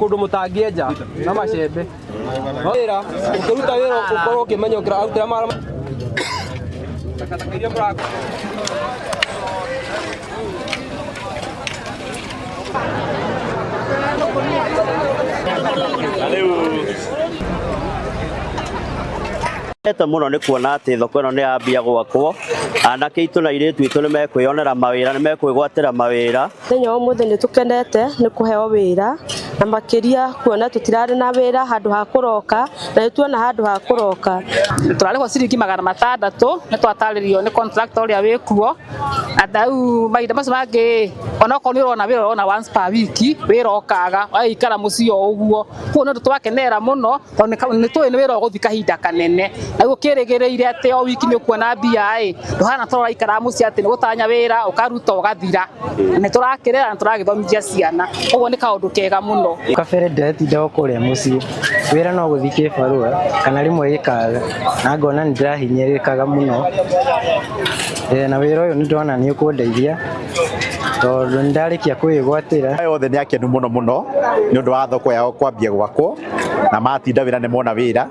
Kũndũ mũtangĩenja na macembe wĩra ũkĩruta wĩra ũkorwo ũkĩmenya ũkĩrarutĩra mara takataka iria mũra. Ete mũno nĩ kuona atĩ thoko ĩno nĩ yambia gwakwo, anake aitũ na airĩtu aitũ nĩ mekwĩyonera mawĩra, nĩ mekwĩgwatĩra mawĩra. Mũthenya wa ũmũthĩ nĩ tũkenete nĩ kũheo wĩra na makĩria kuona tũtirarĩ na wĩra handũ ha kũroka na nĩ tuona handũ ha kũroka. Tũrarĩhwo ciringi 600 nĩ twatarĩrio nĩ contractor ũrĩa wĩ kuo na rĩu mahinda macio mangĩ onokorwo nĩ ũrona wĩra ũrona once per week wĩra ũkaga ũgaikara mũciĩ o ũguo. Koguo nĩ ũndũ twakenera mũno tondũ nĩ tũĩ nĩ wĩra ũgũthiĩ kahinda kanene na rĩu ũkĩrĩgĩrĩire atĩ o wiki nĩ ũkuona mbia ĩ ndũhana ta ũraikara mũciĩ atĩ nĩ gũtanya wĩra ũkaruta ũgathira. Na nĩ tũrakĩrera na tũragĩthomithia ciana, koguo nĩ kaũndũ kega mũno. Kabere ndĩratinda o kũrĩa mũciĩ, wĩra no gũthiĩ kĩbarũa kana rĩmwe gĩkaga na ngona nĩ ndĩrahinyĩrĩrĩkaga mũno. Na wĩra ũyũ nĩ ndĩrona nĩ ũkũndeithia tondũ nĩ ndarĩkia kwĩgwatĩra. Aya othe nĩ akenu mũno mũno nĩ ũndũ wa thoko yao kwambia gwakwo, na matinda wĩra nĩ mona wĩra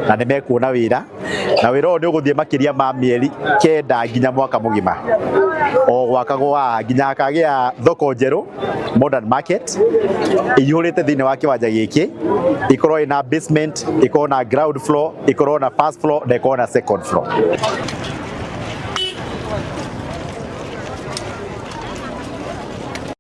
na nĩ mekuona wĩra, na wĩra ũyũ nĩ ũgũthiĩ makĩria ma mĩeri 9 nginya mwaka mũgima o gwakagwo haha nginya hakagĩa thoko njerũ, modern market ĩihũrĩte thĩinĩ wa kĩwanja gĩkĩ, ikorwo ĩna basement, ikorwo na ground floor, ikorwo na first floor na ikorwo na second floor.